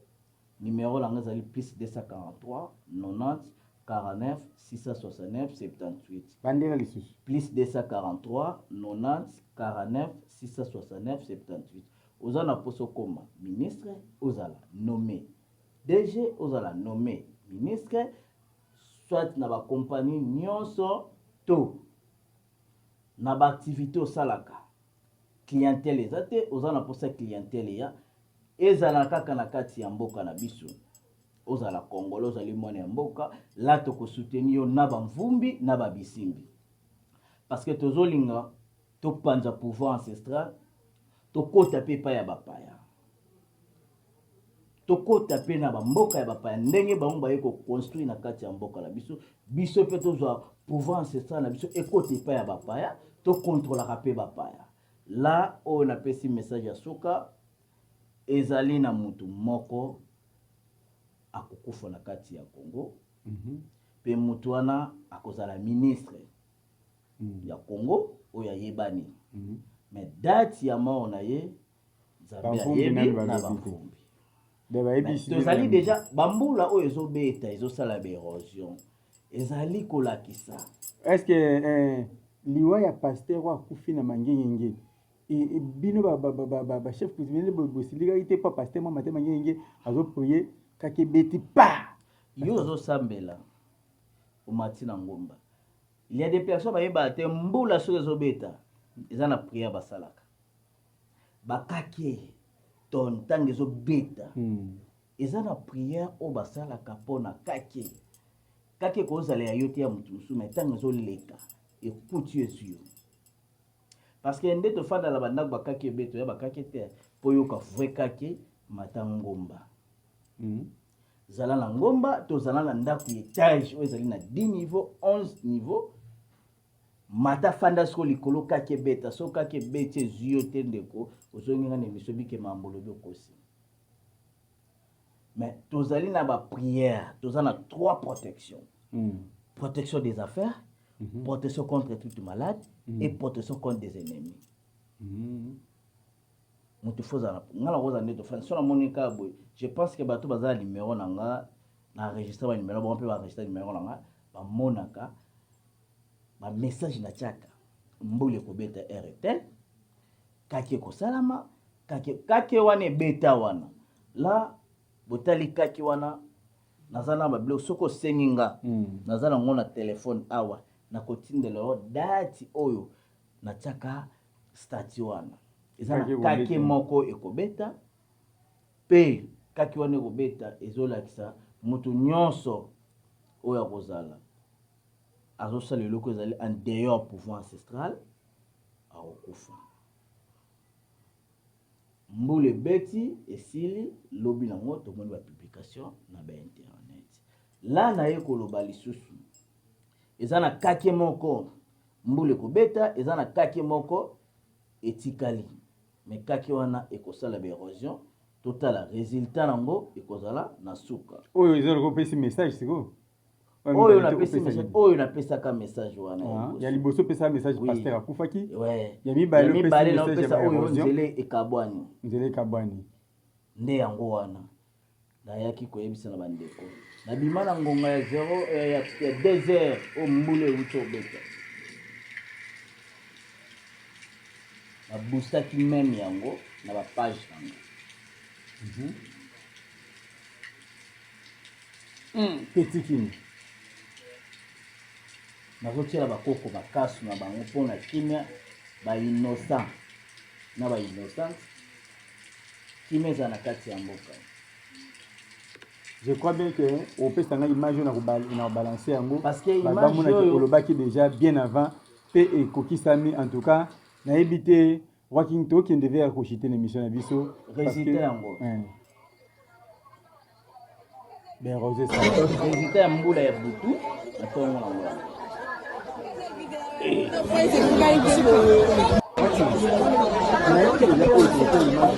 [SPEAKER 2] numéro na nga ezali plus 243 90 49 669 78.
[SPEAKER 1] Bandela lisusu.
[SPEAKER 2] Plus 243 90 49 669 78. Oza na poso koma ministre, ozala nommé DG, ozala nommé ministre, soit na bacompagnie nyonso to na baactivité osalaka, clientèle eza te, oza na posa clientèle ya ezala kaka na kati ya mboka na biso, ozala Congolais, ozali mwana ya mboka, la tokosoutenir yo na bamvumbi na babisimbi, parce que tozolinga topanza pouvoir ancestral, tokota mpe epai ya bapaya, tokota mpe na bamboka ya bapaya, ndenge bango baye koconstruire na kati ya mboka na biso, biso mpe tozwa pouvoir ancestral na biso ekota epai ya bapaya, tokontrolaka mpe bapaya. La oyo napesi message ya suka ezali na mutu moko akokufa na kati ya Congo, mpe mutu wana akozala ministre ya Congo oyo ayebani, mais date ya mort na ye Nzambe ayebi na bamvumbi. Tozali déjà bambula oyo ezobeta, ezosala baérosion, ezali kolakisa.
[SPEAKER 1] Est ce que liwa ya pasteur oyo akufi na Mangengenge, bino bachef coutumier bosilikaki te mpo pasteur mwa mate Mangengenge azoprier kaka ebeti pa?
[SPEAKER 2] Yo ozosambela, omati na ngomba, il y a des personnes bayebaka te mbula soki ezobeta eza na prière basalaka, bakake to ntango ezobeta eza na prière oyo basalaka mpona kake. Kake ekozala ya yo te, ya motu mosusu, mais ntango ezoleka ekuti yo, ezwi yo, parce que nde tofandala bandako bakake ebeto ya bakake te. Mpo oyoka vrai kake, mata ngomba, zala na ngomba, tozala na ndako ya étage oyo ezali na 10 niveau, 11 niveau, mata, fanda siko likolo, kake ebeta. So kake ebeti ezwi yo te, ndeko, ozongi nga na émission bike mambo olobi okosi. Mais tozali na baprière, toza na trois protections: protection des affaires, protection contre toute malade et protection contre des ennemis. Moto fo ozala nga na kozala nde tofandi so namoni kaka boye, je pense que bato baza na numéro na nga, na enregistre banuméro bango mpe baenregistre numéro na nga, bamonaka bamessage natiaka: mbula ekobeta rtl, kake ekosalama, kake, kake wana ebeta wana. La botali kake wana, naza na babiloko, soki osengi nga, naza nango na telefone awa, nakotindela yo date oyo natiaka statut wana. Eza na kake moko ekobeta, mpe kake wana ekobeta ezolakisa moto nyonso oyo akozala azosala eloko ezali en dehors pouvoir ancestral akokufa. Mbula ebeti esili, lobi nango tomoni bapublication na bainternet. La naye koloba lisusu, eza na kake moko mbula ekobeta, eza na kake moko etikali, mais kake wana ekosala baérosion, totala résultat nango ekozala na suka.
[SPEAKER 1] Oyo eza lokola opesi message sikoyo.
[SPEAKER 2] Oyo napesi message, oyo napesaka message wana.
[SPEAKER 1] Ya liboso opesaka message, pasteur akufaki.
[SPEAKER 2] Ya mibale napesa oyo, nzela ekabwani.
[SPEAKER 1] Nzela ekabwani.
[SPEAKER 2] Nde yango wana nayaki koyebisa na bandeko, nabima na ngonga ya 0 ya 2 heures oyo mbula euti obeta. Baboostaki meme yango na ba page nango.
[SPEAKER 1] Petit King.
[SPEAKER 2] Nazotiela bakoko bakasu na bango mpo na kimia, ba innocent na ba innocente, kimia ezala na kati ya mboka.
[SPEAKER 1] Je crois bien que opesa ngai image oyo na kobalancer yango.
[SPEAKER 2] Parce que image
[SPEAKER 1] bamonaki
[SPEAKER 2] oyo
[SPEAKER 1] olobaki déjà bien avant mpe ekokisami. En tout cas, nayebi te, Roi King, tokende vers kochuter na émission na biso.
[SPEAKER 2] Résultat yango.
[SPEAKER 1] Ben Rosé.
[SPEAKER 2] Résultat ya mbula ya butu na ntongo nango.
[SPEAKER 1] Nayebi déjà oyo tokota image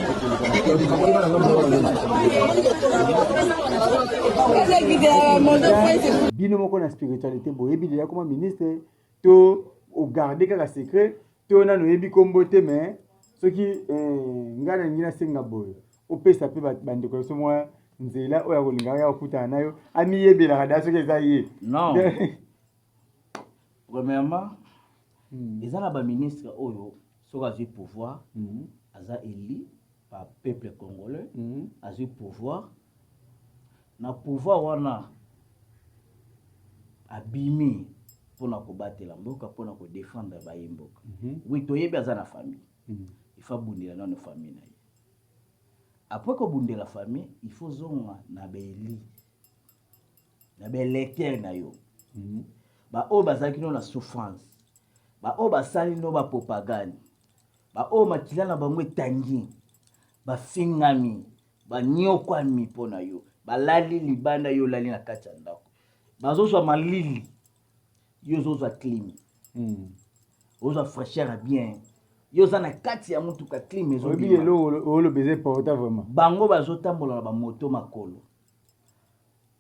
[SPEAKER 1] bino moko na spiritualité. Boyebi déjà koma ministre to ogarde kaka secret to nano oyebi kombo te? Mais soki ngai nalingi nasenga boye, opesa mpe bandeko na biso mwa nzela oyo akolingaka ya kokutana na yo, amiyebelaka da soki eza ye.
[SPEAKER 2] Non, premièrement, eza na baministre oyo soki azwi pouvoir, aza élu par peuple congolais, azwi pouvoir, na pouvoir wana abimi mpona kobatela mboka, mpona kodéfendre baye mboka. Oui, toyebi aza na famille, il faut abundela nano famille na ye. Après kobundela famille, il faut zonga na baélu, na baélecteur na yo, baoyo bazalaki no na souffrance, baoyo basali no bapropagande, baoyo makila na bango etangi, bafingami, banyokwami mpo na yo, balali libanda, yo olali na kati ya ndako, bazozwa malili, yo ozozwa clim, ozwa fraîcheur ya bien, yo oza na kati ya motuka, clim.
[SPEAKER 1] Oyebi
[SPEAKER 2] ezobima.
[SPEAKER 1] Eloko oloba eza important vraiment.
[SPEAKER 2] Bango bazotambola na bamoto makolo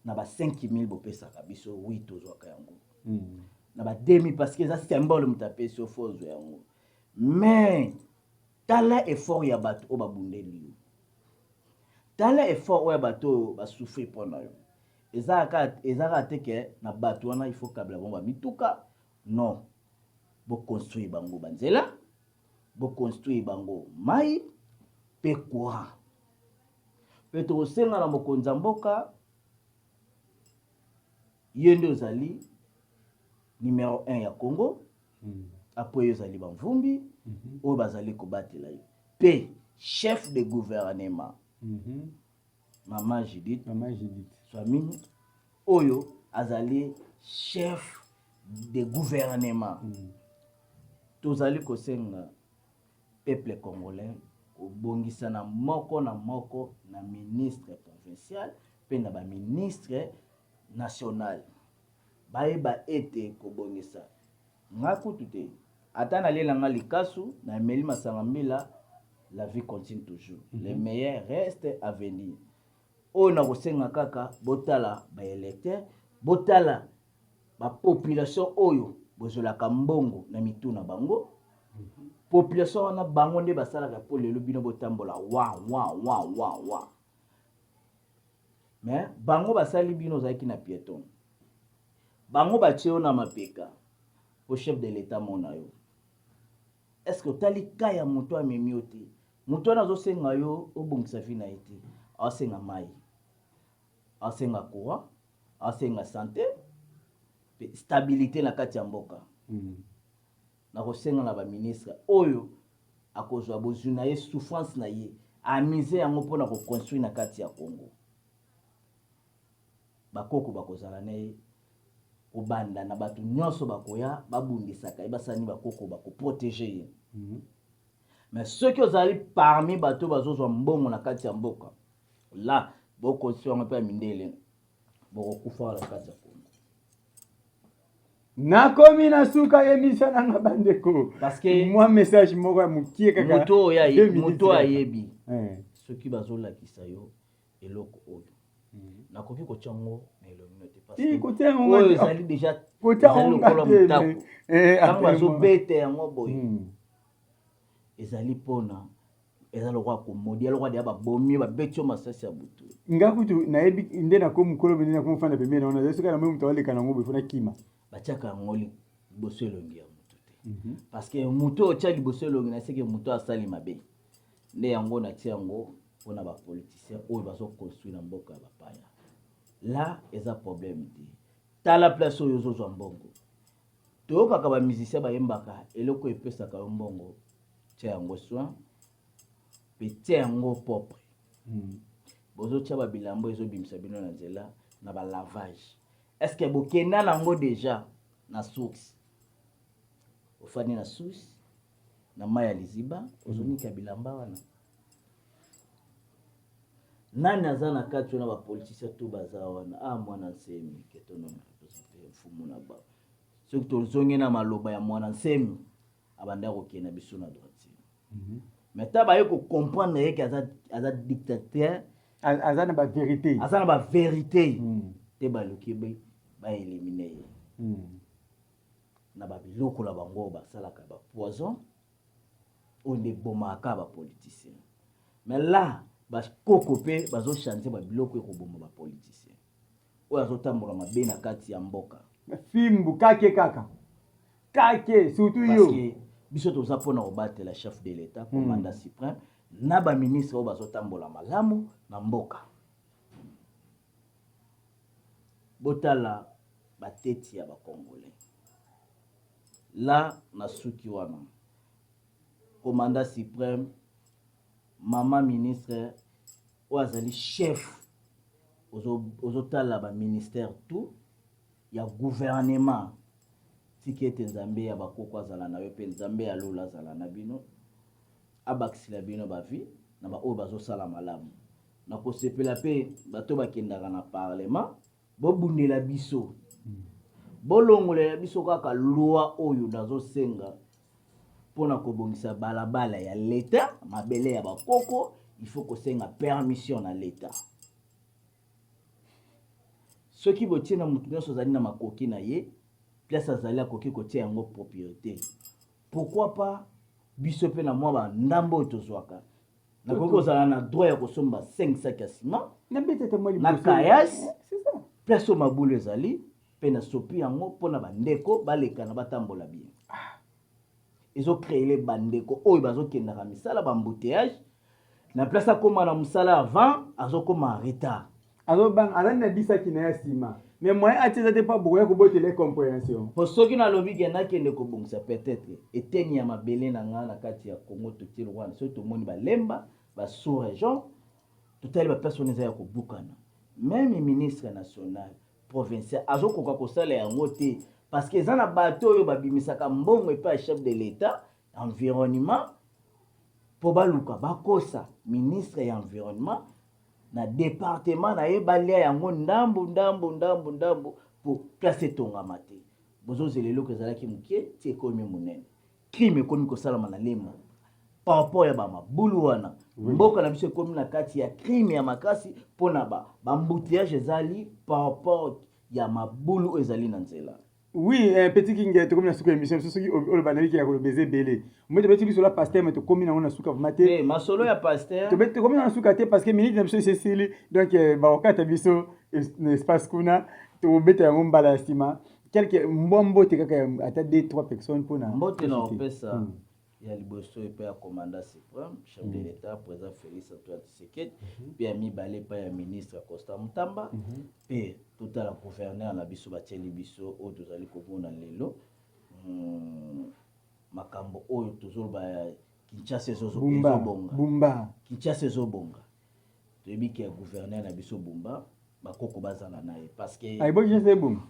[SPEAKER 2] na ba 5000 bopesaka biso. Oui, tozwaka yango na ba 2000 parce que eza symbole, moto apesi yo, faut ozwa yango. Mais tala effort ya bato oyo babundeli yo, tala effort oyo ya bato oyo basouffrir mpo na yo. Eza kaka te ke na bato wana il faut kabela bango bamituka. Non, boconstruire bango banzela, boconstruire bango mai mpe courant. Mpe tokosenga na mokonzi ya mboka, ye nde ozali numéro 1 ya Congo. Après yo ezali bamvumbi oyo bazali kobatela yo, mpe chef de gouvernement, Mama Judith.
[SPEAKER 1] Mama Judith.
[SPEAKER 2] Suminwa oyo azali chef de gouvernement. Tozali kosenga peuple congolais kobongisa na moko na moko na ministre provincial mpe na baministre national, bayeba ete kobongisa nga kutu te, ata nalelanga likasu, nameli masanga mbila, la vie continue toujours. Le meilleur reste à venir. Oyo nakosenga kaka, botala baélecteur, botala bapopulation oyo bozwelaka mbongo na mitu na bango. Population wana, bango nde basalaka mpo lelo bino botambola wa wa wa wa wa. Mais bango basali bino, ozalaki na piéton, bango batie yo na mapeka po chef de l'état mona yo. Est ce que otali ka ya moto amemi yo te? Moto wana azosenga yo obongisa vie na ye te, aosenga mai, aosenga courant, aosenga santé mpe stabilité na kati ya mboka. Nakosenga na baministre oyo akozwa bozwi na ye, souffrance na ye, amise yango mpona koconstruire na kati ya Congo, bakoko bakozala na ye. Kobanda na bato nyonso bakoya babundisaka ye, basala bakoko bakoprotéger ye. Mais soki ozali parmi bato bazozwa mbongo na kati ya mboka la, bokonsi yango mpe ya mindele, bokokufa na kati ya Kongo.
[SPEAKER 1] Nakomi na suka émission nanga, bandeko.
[SPEAKER 2] Parce que
[SPEAKER 1] mwa message moko ya mokie kaka.
[SPEAKER 2] Moto oyo, moto ayebi soki bazolakisa yo eloko oyo, nakoki kotia yango na elongi te.
[SPEAKER 1] Kotia yango.
[SPEAKER 2] Oyo ezali déjà, ezali lokola motako. Ntango bazobeta yango boye, ezali mpona eza lokola komodi, ya lokola deya babomi, babeti yo masasi ya butu.
[SPEAKER 1] Nga kutu nayebi nde nakomi mokolo bende nakomofanda pembeni na wana, soki namoni moto aleka nango boye, fona kima.
[SPEAKER 2] Batiaka yango liboso elongi ya motu te. Parce que moto oyo otya liboso elongi na seke moto asali mabe. Nde yango natia yango mpona bapoliticien oyo bazoconstruire na mboka ya bapaya. La eza problème te. Tala place oyo ozozwa mbongo. Toyokaka bamusicien bayembaka eloko epesaka yo mbongo, tia yango soin mpe tia yango propre. Bozotia babilambo ezobimisa bino na nzela na balavage. Est ce que bokenda nango déjà na source? Ofandi na source na mai ya liziba, ozonika bilamba wana. Nani aza na kati wana? Bapoliticien to baza wana. Ah, mwana nsemi ketono représente mfumu na ba. Soki tozongi na maloba ya mwana nsemi, abanda kokende biso na droiture. Mais ta baye kocomprendre ye ke aza dictateur,
[SPEAKER 1] aza na bavérité,
[SPEAKER 2] aza na bavérité te, baluki be baélimine ye na babiloko na bango oyo basalaka bapoison oyo nde ebomaka bapoliticien. Mais là bakoko mpe bazochange babiloko ekoboma bapoliticien oyo azotambola mabe na kati ya mboka.
[SPEAKER 1] Fimbu kake kaka kake surtout yo.
[SPEAKER 2] Parce que biso toza mpona kobatela chef de l'État, commandant suprême, na baministre oyo bazotambola malamu na mboka. Botala bateti ya bacongolais la na suki wana. Commandant suprême, mama ministre oyo azali chef, ozotala baministère tout ya gouvernement. Tiki ete Nzambe ya bakoko azala na yo mpe Nzambe ya lola azala na bino, abakisela bino bavi na baoyo bazosala malamu. Na kosepela mpe bato bakendaka na parlement, bobundela biso, bolongolela biso kaka loi oyo nazosenga mpona kobongisa balabala ya leta, mabele ya bakoko. Il faut kosenga permission na leta. Soki botie na motu nyonso azali na makoki na ye, place azali akoki kotia yango propriété. Pourquoi pas biso mpe na mwa bandambo oyo tozwaka, nakoki kozala na droit ya kosomba 5 sac ya ciment na kayas, place oyo mabulu ezali, mpe nasopi yango mpona bandeko balekana, batambola bien. Ezocréer bandeko oyo bazokendaka misala baembouteillage na place akóma na mosala avant, azokóma en retard.
[SPEAKER 1] Azobanga, azali na disaki na ya nsima, mais moyen atia eza te mpo bokoya kobotela compréhension.
[SPEAKER 2] Po soki nalobi ke nakende kobongisa peut-être eteni ya mabele na ngai na kati ya Congo, totie Rwanda, soki tomoni balemba basous région, totali baplace wana eza ya kobukana, même ministre national, provincial azokoka kosala yango te, parce que eza na bato oyo babimisaka mbongo epai ya chef de l'État, environnement, mpo baluka bakosa ministre ya environnement na département na ye, balia yango ndambu ndambu ndambu ndambu po place etongama te. Bozozela eloko ezalaki moke ti ekomi monene. Crime ekomi kosalama na Lemba par rapport ya bamabulu wana. Mboka na biso ekomi na kati ya crime ya makasi mpona baembouteillage ezali par rapport ya mabulu oyo ezali na nzela.
[SPEAKER 1] Oui, petit King, tokomi na suka émission. Soki oloba nayiki ya koloba eza ebele. Moi tobeti biso la pasteur, mais tokomi nango na suka vraiment te.
[SPEAKER 2] Masolo ya pasteur.
[SPEAKER 1] Tokomi na suka te parce que minute na biso esesili, donc bakokata biso na espace kuna. Tobeta yango mbala ya nsima. Quelque mbwa mbote kaka, ata deux trois personnes mpona
[SPEAKER 2] Mbote na opesa ya liboso epai ya commandant suprême, chef de l'État, président Félix Antoine Tshisekedi, mpe ya mibale epai ya ministre Constant Mutamba, mpe totala gouverneur na biso batieli biso oyo tozali komona lelo. Makambo oyo tozoloba ya Kinshasa ezobonga.
[SPEAKER 1] Bumba.
[SPEAKER 2] Kinshasa ezobonga. Toyebi ke ya gouverneur na biso Bumba, bakoko bazala na ye parce que
[SPEAKER 1] Ayibo, Kinshasa ebonga.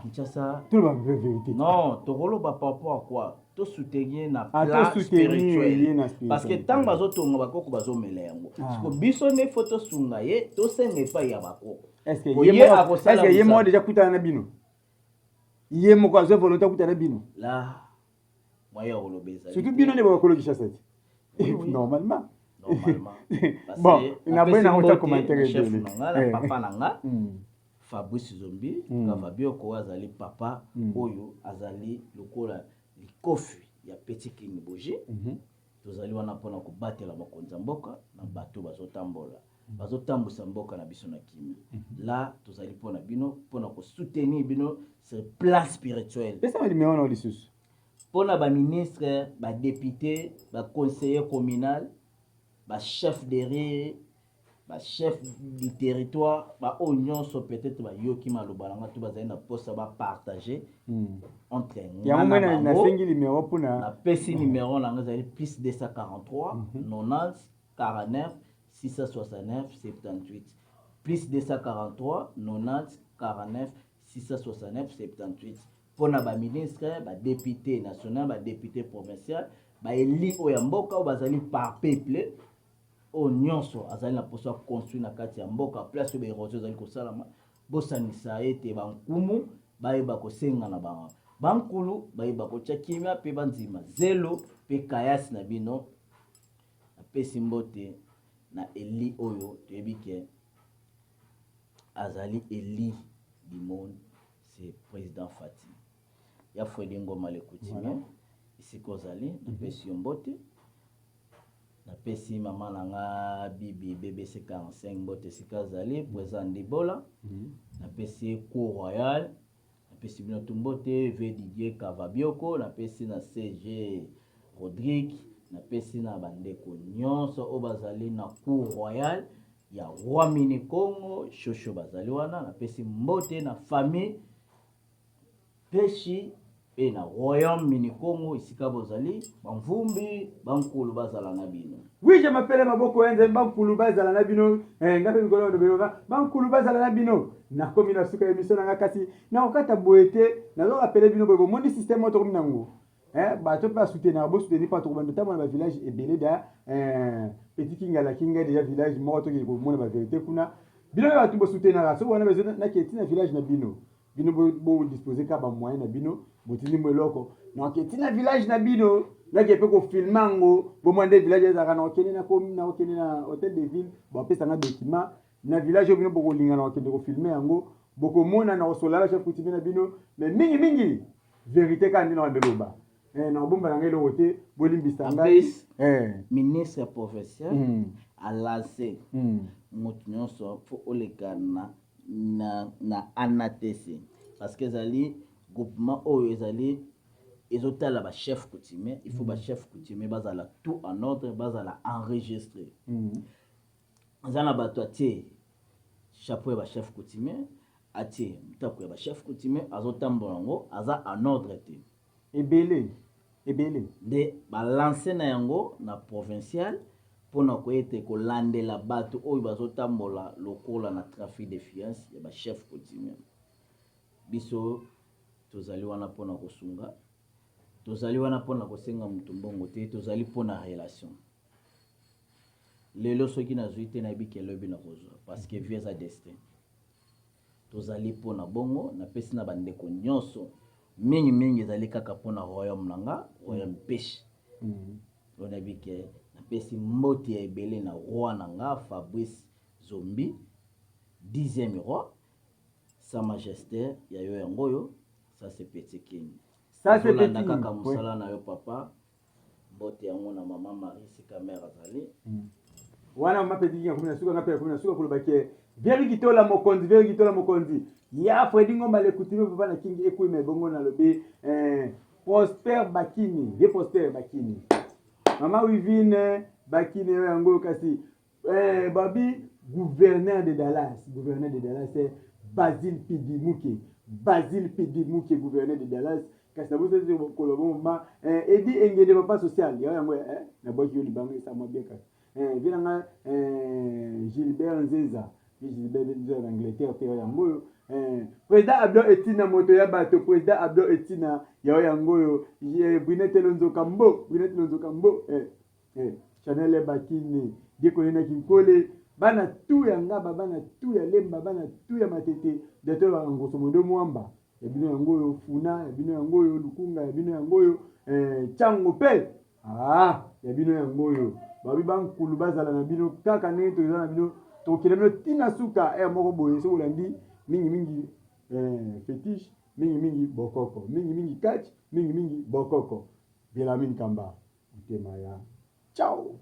[SPEAKER 2] Kinshasa
[SPEAKER 1] Toloba vérité.
[SPEAKER 2] Non, tokoloba par rapport à quoi? Tosoutenir na plan spirituel, parce que ntango bazotonga, bakoko bazomela yango. Siko biso nde faut tosunga ye, tosenga epai ya bakoko.
[SPEAKER 1] Est-ce ye moko déjà kutana na bino? Ye moko azwa volonté akutana na bino?
[SPEAKER 2] La moyen ya koloba ezali.
[SPEAKER 1] Surtout bino nde bakolo Kinshasa te normalement.
[SPEAKER 2] Normalement.
[SPEAKER 1] Bon, naboyi nango ta commentaire.
[SPEAKER 2] Chef na nga na papa na nga Fabrice Zombi Kavabioko, oyo azali papa oyo azali lokola likofi ya Petit King Bogie. Tozali wana mpona kobatela mokonzi ya mboka na bato bazotambola, bazotambwisa mboka na biso na kimia. La tozali mpona bino, mpona kosoutenir bino sur plan spirituel.
[SPEAKER 1] Pesa banuméro na lisusu.
[SPEAKER 2] Mpo na ba ministres, ba deputes, ba conseillers communal, ba chefs de rue, ba chefs du territoire, ba oyo nyonso peut-être bayoki maloba na nga to bazali na posa ba partager entre nga
[SPEAKER 1] Yango
[SPEAKER 2] na
[SPEAKER 1] moi
[SPEAKER 2] bango.
[SPEAKER 1] Nasengi numéro mpona
[SPEAKER 2] Napesi numéro na nga, ezali plus 243 90 49 669 78, plus 243 90 49 669 78, mpona baministre, badéputé national, badéputé provincial, baélu oyo ya mboka oyo bazali par peuple, oyo nyonso azali na mposa construire na kati ya mboka, place oyo baérosion ezali kosalama, bosangisa ete bankumu bayeba kosenga na bankulu, bayeba kotya kimia mpe bandima zelo mpe kayasi na bino. Napesi mbote na élu oyo toyebi ke azali élu du monde, c'est président Fati ya Fredi Ngoma le coutumier. Esika ozali, napesi yo mbote. Napesi mama na nga Bibi BBC 45 mbote esika azali, président Ndibola. Napesi cour royal, napesi bino tu mbote, v Didier Kavabioko, napesi na CG Rodrigue, napesi na bandeko nyonso oyo bazali na cour royale ya roi Mini Congo Shosho, bazali wana. Napesi mbote na famille Peshi mpe na royaume Mini Congo esika bozali, bamvumbi bankulu bazala na bino.
[SPEAKER 1] Oui, je m'appelle Maboko ya Nzambe, bankulu bazala na bino. Nga mpe mikolo oyo bankulu bazala na bino. Nakomi na suka ya émission na nga, kasi nakokata boye te. Nazorappeler bino boye, bomoni système oyo tokomi nango. Bato mpe basoutenaka, bosoutenir mpo tokobanda otambola na bavillage ebele da Petit King alaki ngai déjà village moko, tokende komona bavérité kuna. Bino mpe bato bosoutenaka, soki wana nake ntina village na bino, bino bodispose kaka bamoyen na bino, botindi mo eloko, naoke ntina village na bino, nake mpe kofilmer yango, bomwa nde village ezalaka. Nakokende na hôtel de ville, bapesanga document na village oyo bino bokolinga, na kokende kofilmer yango, bokomona na kosola chef coutumier na bino. Mais mingimingi vérité kaka nde na bandeloba, na kobomba na ngai eloko te, bolimbisa ngai.
[SPEAKER 2] Ministre provincial alancé moto nyonso fo oleka na ANATC, parce que ezali groupement oyo ezali ezotala bachef coutumier. Il faut bachef coutumier bazala tout en ordre, bazala enregistré. Eza na bato atie chapeau ya bachef coutumier, atie motako ya bachef coutumier, azotambola yango, aza en ordre te.
[SPEAKER 1] Ebele ebele.
[SPEAKER 2] Nde balance na yango na provincial mpona koyete kolandela bato oyo bazotambola lokola na trafic d'influence ya bachef coutumier. Biso tozali wana mpona kosunga, tozali wana mpona kosenga motu mbongo te, tozali mpona relation. Lelo soki nazwi te, nayebi ke lobi nakozwa, parce que vie eza destin. Tozali mpona bongo. Napesi na bandeko nyonso, mingimingi ezali kaka mpona royaume na nga, royaume Peche. Oyo nayebi ke napesi mbote ya ebele na roi na nga Fabrice Zombi, 10e roi, sa majesté ya yo yango oyo. Ça c'est Petit King.
[SPEAKER 1] Ça c'est
[SPEAKER 2] Ozolanda
[SPEAKER 1] Petit.
[SPEAKER 2] Kaka mosala na yo papa. Mbote yango na mama Marie sika mare azali.
[SPEAKER 1] Wana mama Petit King akomi na suka, nga mpe akomi na suka koloba ke Veri Kitola mokonzi, Veri Kitola mokonzi ya Fredi Ngomba le coutumier, papa na King Ekwime. Bongo nalobi Prosper Bakini, vie Prosper Bakini, mama Wivine Bakini oyo yango. Kasi babi gouverneur de Dallas, gouverneur de Dallas, Basile Pidi Muke, Basile Pidi Muke, gouverneur de Dallas. Kasi nabosi koloba bongo ma Edi Engede, papa social ya yango, nabwaki yo libanga, esamwa bien. Kasi vie na nga Gilbert Nzeza, vie Gilbert Nzeza na Angleterre mpe yango oyo. Président Abdo Etina, moto ya bato, président Abdo Etina yao yango oyo. Brunette Lonzoka mbo, Brunette Lonzoka mbo, Chanel Bakini, Diekonenaki Nkole, bana tu ya Ngaba, bana tu ya Lemba, bana tu ya Matete, dato ya Ngoso Mondo Mwamba ya bino yango oyo, Funa ya bino yango oyo, Lukunga ya bino yango oyo, Tyango mpe ya bino yango oyo. Babi bankulu bazala na bino kaka ndenge toza na bino, tokokende bino ntina suka ere moko boye. Soki olandi mingimingi fétiche, mingimingi bokoko, mingimingi catch, mingimingi bokoko, Belamine Kamba motema ya ciao.